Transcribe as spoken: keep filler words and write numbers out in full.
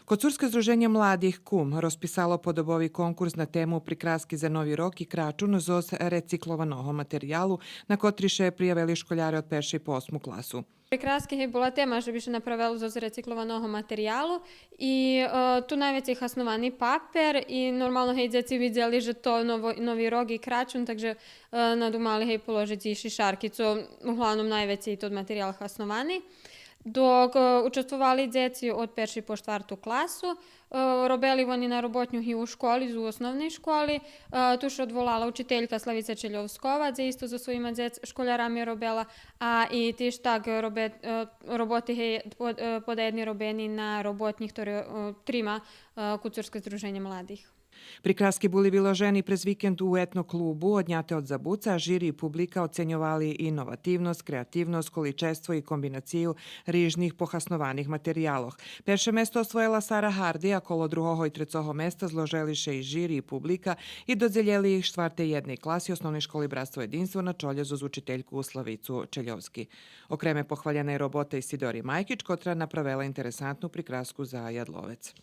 Коцурске здруженє младих Кум розписало подобови конкурс на тему Прикраски за Нови рок и Крачун зоз рециклованого материялу, на котри ше приявели школяре од першей по осму класу. Прикраски, гей, була тема же би ше направело зоз рециклованого материялу и, е, ту найвецей хасновани папер и нормално, гей, дзеци видзели же то ново-, Нови рок и Крачун, так же, е, надумали, гей, положиц и шишарки, цо углавном найвецей тот материял хасновани. Док, е, участвовали дзеци од першей по штварту класу, е, робели вони на роботню и у школи, у основней школи. Е, ту ше одволала учителька Славица Чельовскова, дзе исто зоз своїма дзец-, школярами робела, а и тиж так робе-, е, роботи, гей, под-, е, подаєдни робени на роботнї, хтори, е, трима, е, Коцурске здруженє младих. Прикраски були виложени през викенд у етно-клубу, одняте од забуца, а жири и публика оценьовали иновативносц, креативносц, количество и комбинацию рижних похаснованих материялох. Перше место освоєла Сара Гарди, а коло другого и трецого места зложели ше и жири и публика и додзелєли их штвартей єдней класи Основней школи Братство єдинство на чолє зоз учительку Славицу Чельовски. Окреме похвалєна и робота Исидори Майкич, котра направела интересантну прикраску за ядловец.